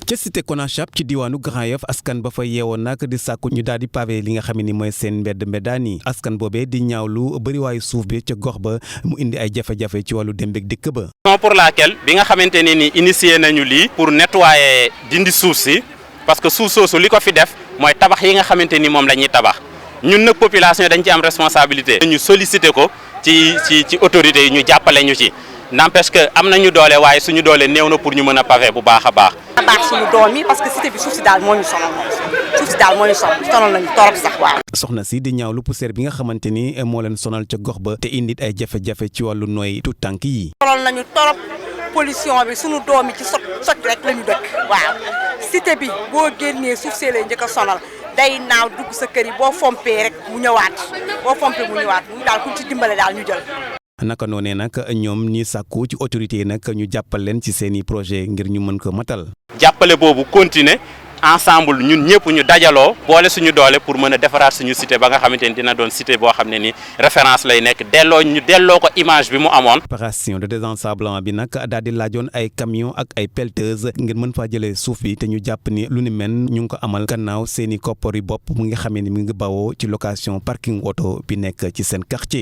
ca Cité Conachap ci diwaanu Grand Yoff askan ba fa yeewoon nag di sàkku ñu daal di pavé li nga xam ne ni mooy seen mbeddaan yi askan boobee di ñaawlu bëriwaayu suuf bi ca gox ba mu indi ay jafe-jafe ci wàllu dem beeg dikk ba. pour laquelle bi nga xamante ne ni initié nañu lii pour nettoyer dindi suuf si parce que suuf soosu li ko fi def mooy tabax yi nga xamante ni moom la ñuy tabax ñun nag population dañ ci am responsabilité. ñu sollicité ko ci autorités yi ñu jàppale ñu ci. n'empêche que am nañu doole waaye suñu doole néew na pour ñu mën a pavé bu baax a baax. suñu doom yi parce que cité bi suuf si daal moo ñu sonal sonal nañu torop sax waaw. soxna si di ñaawlu poussière bi nga xamante ni moo leen sonal ca gox ba te indi ay jafe-jafe ci wàllu nooy tout tànk yi. sonal nañu torop pollution bi suñu doom yi ci sot rek la ñu dëkk waaw cité bi boo génnee suuf see lay njëkk a sonal day naaw dugg sa kër yi boo fompee rek mu ñëwaat mu daal ku ci dimbale daal ñu jël. naka noonee nag ñoom ñi sàkku ci autorité yi nag ñu jàppal leen ci seeni projet ngir ñu mën ko matal. jàppale boobu continuer ensemble ñun ñëpp ñu dajaloo boole suñu doole pour mën a defaraat suñu cité ba nga xamante ni dina doon cité boo xam ne ni référence lay nekk delloo ko image bi mu amoon. opération de désensablement bi nag daal di laajoon ay camion ak ay pelleteuse ngir mën faa jëlee suuf bi te ñu jàpp ni lu ni mel ñu ngi ko amal gannaaw seeni koppar yi bopp mu nga xamee ni mu ngi bawoo ci location parking auto bi nekk ci seen quartier.